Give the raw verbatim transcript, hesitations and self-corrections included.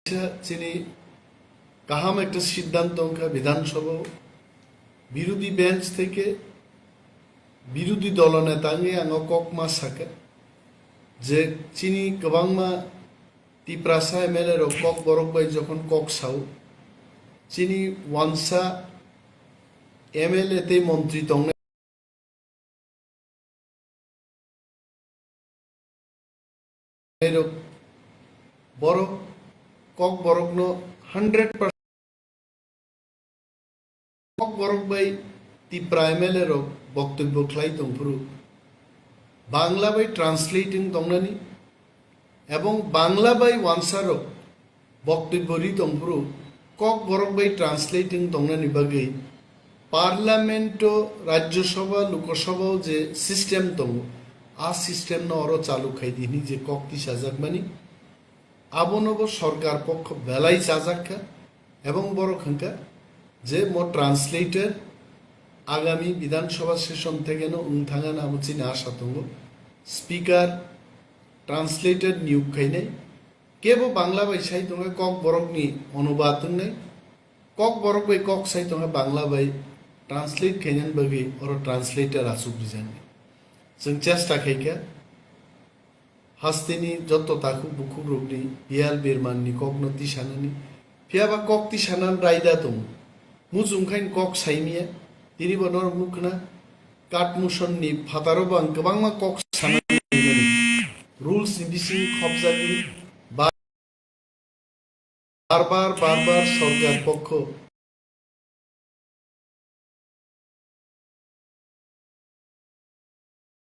Chini kaham ekta siddhanto wngkha Bidhan Sabha o, birudhi bench theke birudhi dolo neta wngwi ang o kok ma sakha je chini kwbangma Tiprasa M L A rok Kokborok bai jokhon kok sao, chini wansa M L A tei montri tongnai rok, borok Kokborokno hundred percent Kokborok bai Tipra M L A rok boktobyo khlai tongphuru Bangla bai translate wng tongnani ebong Bangla bai wansa rok boktobyo ri tongphuru Kokborok bai translate wng tongnani bagwi Parliament o, Rajya Sabha, Lok Sabha o je system tongo, a system no oro chalu khai di hwnwi je kok tisajakmani, abono bo sorkar pokho belai chajak kha, ebong borok hwn kha je mo translator agami Bidhan Sabha session theke no wng thang ani abo chini asha tongo. Speaker, translator niyok khainai, kebo Bangla bai sai tongkha, Kokborok ni onubad wngnai, Kokborok bai kok sai tongkha, Bangla bai translate khainani bagwi oro translator achuk rijaknai. Chwng chesta khaikha hasteni joto takhuk bukhukrokni biyal birmanni kokno tisanani. Phiyaba kok tisanani raida tongo. Muchung khaini kok saimiya. Tinibo norok nukhna Katmuson ni phataro bo ang kwbangma kok sanani rules ni bising khopjagwi ba Barbar, barbar sorkar pokho